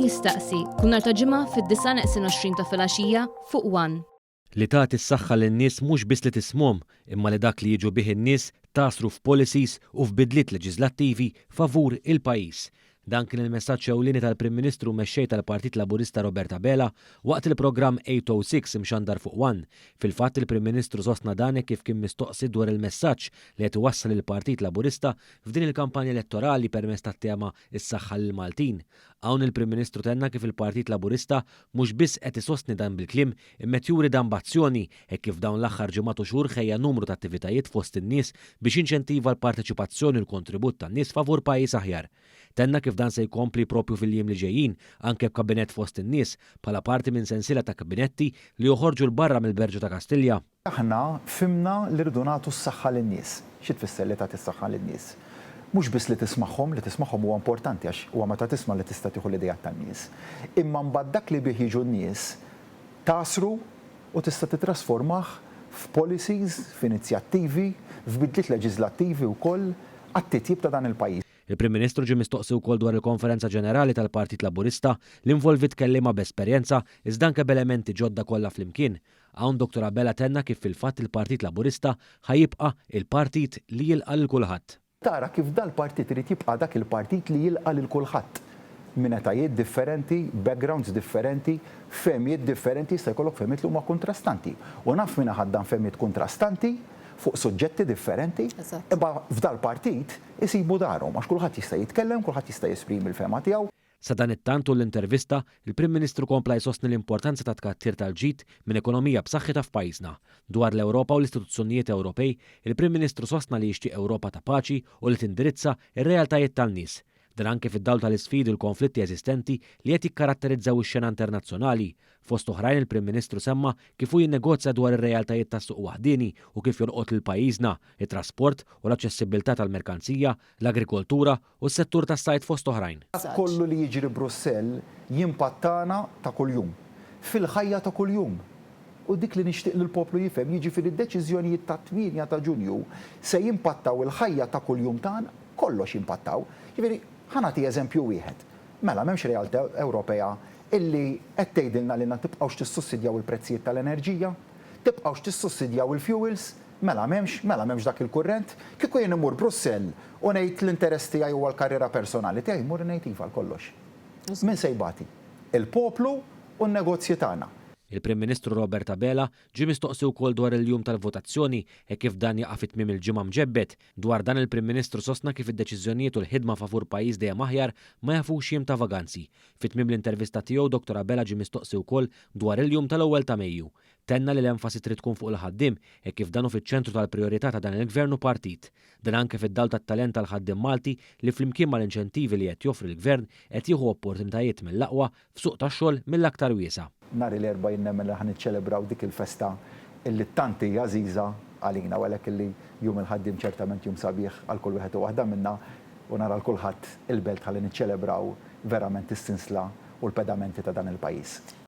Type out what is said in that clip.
Jistaqsi, kull nhar ta' Ġimgħa fid-disgħa neqsin 20 ta' filgħaxija fuq One. Li tagħti s-saħħa lin-nies mhux biss li tismhom, imma li dak li jiġu bih in-nies tagħsru f'policies u f'bidliet leġiżlattivi favur il-pajjiż. Dan kien il-messaġġ ewlieni tal-Prim Ministru u Mexxej tal-Partit Laburista Robert Abela waqt il-programm 806 imxandar fuq One. Fil-fatt il-Prim Ministru sostna dan hekk kif kien mistoqsi dwar il-messaġġ li qed iwassal il-Partit Laburista f'din il-kampanja elettorali permezz tat-tema Is-saħħa lill-Maltin. Hawn il-Prim Ministru tenna kif il-Partit Laburista mhux biss qed isostni dan bil-kliem imma qed juri dan b'azzjoni hekk kif f'dawn l-aħħar ġimgħat u xhur ħejja numru ta' attivitajiet fost in-nies biex jinċentiva l-parteċipazzjoni u l-kontribut tan-nies favur pajjiż aħjar. Tenna kif dan se jkompli propju fil-jiem li ġejjin anke b'kabinett fost in-nies bħala parti minn sensiela ta' kabinetti li joħorġu 'l barra mill-Berġa ta' Kastilja. Aħna fhimna li rridu nagħtu s-saħħa lin-nies. Xi tfisser li tagħti s-saħħa lin-nies? Mhux biss li tismagħhom, li tismagħhom huwa importanti għax huwa meta tisma' li tista' tieħu l-ideat tan-nies. Imma mbagħad dak li bih jiġu n-nies tagħsru u tista' tittrasformah f'policies, f'inizjattivi, f'bidliet leġiżlattivi wkoll għat-titjib ta' dan il-pajjiż. Il-Prim Ministru ġie mistoqsi wkoll dwar il-Konferenza Ġenerali tal-Partit Laburista li involviet kelliema b'esperjenza iżda anke b'elementi ġodda kollha flimkien. Hawn Dottor Abela tenna kif fil-fatt il-Partit Laburista ħa jibqa' il-partit li jilqa' lil kulħadd. Tara kif dal-partit irid jibqa' dak il-partit li jilqa' lil kulħadd. Minn etajiet differenti, backgrounds differenti, fehmiet differenti, jista' jkollok fehmiet li huma kontrastanti. U naf min iħaddan fehmiet kontrastanti fuq suġġetti differenti, imma f'dal-partit isibu darhom għax kulħadd jista' jitkellem, kulħadd jista' jesprimi l-fehma tiegħu. Sadanittant tul l-intervista, il-Prim Ministru kompla jsostni l-importanza tat-tkattir tal-ġid minn ekonomija b'saħħitha f'pajjiżna. Dwar l-Ewropa u l-istituzzjonijiet Ewropej, il-Prim Ministru sostna li jixtieq Ewropa ta' paċi u li tindirizza r-realtajiet tan-nies. Dan anke fid-dawl tal-isfidi u l-konflitti eżistenti li qed jikkaratterizzaw ix-xena internazzjonali. Fost oħrajn il-Prim Ministru semma kif hu jinnegozja dwar ir-realtajiet tas-suq waħdieni u kif jolqot lil pajjiżna, it-trasport u l-aċċessibbiltà tal-merkanzija, l-agrikoltura u s-settur tas-sajd fost oħrajn. Dak kollu li jiġri Brussell jimpattana ta' kuljum. Fil-ħajja ta' kuljum. U dik li nixtieq li l-poplu jifhem, jiġifieri d-deċiżjonijiet tat-tmienja ta' Ġunju se jimpattaw il-ħajja ta' kuljum tagħna, kollox jimpattaw. Jiġifieri, ħa nagħti eżempju wieħed. Mela m'hemmx realtà Ewropea illi qed tgħidilna lilna tibqgħux tissussidjaw il-prezzijiet tal-enerġija? Tibqgħux tissussidjaw il-fuels? Mela m'hemmx, mela m'hemmx dak il-kurrent. Kieku jien immur Brussell u ngħid l-interess tiegħi huwa l-karriera personali tiegħi, mmur ngħid iva għal kollox. Min se jbati? Il-poplu u n-negozji tagħna. Il-Prim Ministru Robert Abela ġie mistoqsi wkoll dwar il-jum tal-votazzjoni hekk kif dan jaqa' fi tmiem il-ġimgħa mġebbed. Dwar dan il-Prim Ministru sostna kif id-deċiżjonijiet u l-ħidma favur pajjiż dejjem aħjar ma jafux jiem ta' vaganzi. Fi tmiem l-intervista tiegħu Dottor Abela ġie mistoqsi wkoll dwar il-jum tal-ewwel ta' Mejju. Tenna li l-enfasi trid tkun fuq il-ħaddiem, hekk kif dan hu fiċ-ċentru tal-prijorità ta' dan il-Gvern u partit. Dan anke fid-dawl tat-talent tal-ħaddiem Malti li flimkien mal-inċentivi li qed joffri l-Gvern qed jieħu opportunitajiet mill-aqwa f'suq tax-xogħol mill-aktar wiesa'. Nhar il-Erbgħa jien nemmen li ħa niċċelebraw dik il-festa illi tant hi għażiża għalina u għalhekk illi Jum il-Ħaddiem ċertament jum sabiħ għal kull wieħed u waħda minna u nara 'l kulħadd il-Belt ħalli niċċelebraw verament is-sinsla u l-pedamenti ta' dan il-pajjiż.